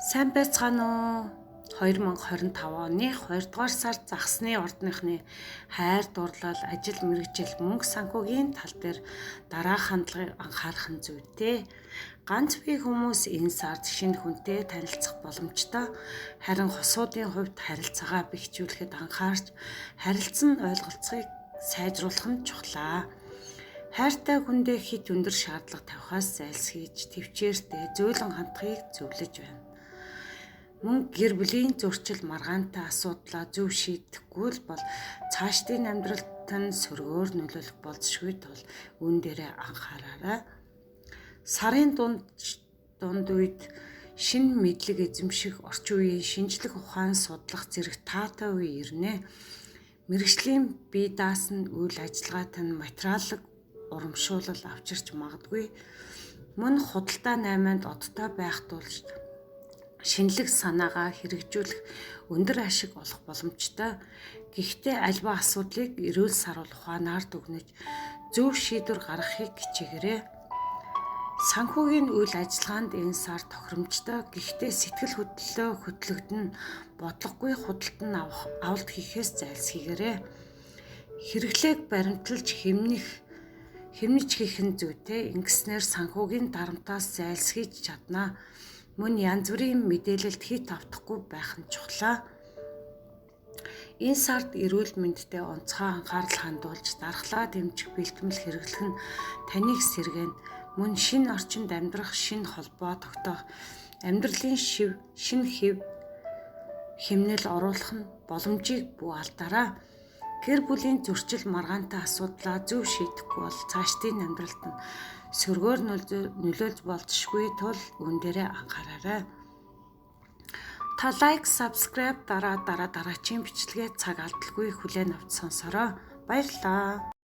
Сайн байцгаана уу? 2025 оны 2 дугаар сар загсны ордныхны хайр дурлал, ажил мэргэжил, мөнгө санхүүгийн тал дээр дараах хандлагыг анхаарах нь зүйтэй. Ганц бие хүмүүс энэ сард шинэ хүнтэй танилцах боломжтой. Харин хосуудын хувьд харилцаагаа бэхжүүлэхэд анхаарч, харилцан ойлголцохыг сайжруулах нь чухлаа. Хайртай хүндээ хэт өндөр шаардлага тавихаас зайлсхийж, тэвчээртэй, зөөлөн хандахыг зөвлөж байна. Мөн гэр бүлийн зөрчил, маргаантай асуудлаа зөв шийдэхгүй л бол цаашдын амьдралд нь сөргөөр нөлөөлөх болзошгүй тул үүн дээрээ анхаараарай. Сарын дунд үед шинэ мэдлэг эзэмших, орчин үеийн шинжлэх ухаан судлах зэрэг таатай үе ирнэ. Мэргэжлийн бие даасан үйл ажиллагаатай нь материаллык урамшуулал авчирч магадгүй. Мөн худалдаа наймаанд одтой байх тул шинэлэг санаагаа хэрэгжүүлэх өндөр ашиг олох боломжтой. Гэхдээ альва асуудлыг эрүүл саруул ухаанаар дүгнэж, зөв шийдвэр гаргахыг хичээгээрэй. Санхүүгийн үйл ажиллагаанд энэ сар тохиромжтой. Гэхдээ сэтгэл хөдлөлөө хөдлөгдөн, бодлогогүй худалдан авах авалт хийхээс зайлсхийгээрэй. Хэрэглээг баримталж хэмнэж хийх нь зүйтэй. Ингэснээр санхүүгийн дарамтаас зайлсхийж чадна. Мөн янз бүрийн мэдээлэлд хэт автахгүй байх нь чухлаа. Энэ сард эрүүл мэндэд онцгой анхаарал хандуулж, дархлаа дэмжих бэлтгэл хэрэглэх нь таныг сэргээнэ. Мөн шинэ орчинд амьдрах, шинэ холбоо тогтоох, амьдралын шив, шинэ хэв хэмнэл оруулах нь боломжийг бүү алдаарай. Гэр бүлийн зөрчил, маргаантай асуудлаа зөв шийдэхгүй бол цаашдын амьдралд нь сөргөөр нөлөөлж болзошгүй тул үүн дээрээ анхаараарай. Та like, subscribe дараа дараачийн бичлэгээ цаг алдалгүй хүлээн авч сонсороо. Баярлалаа.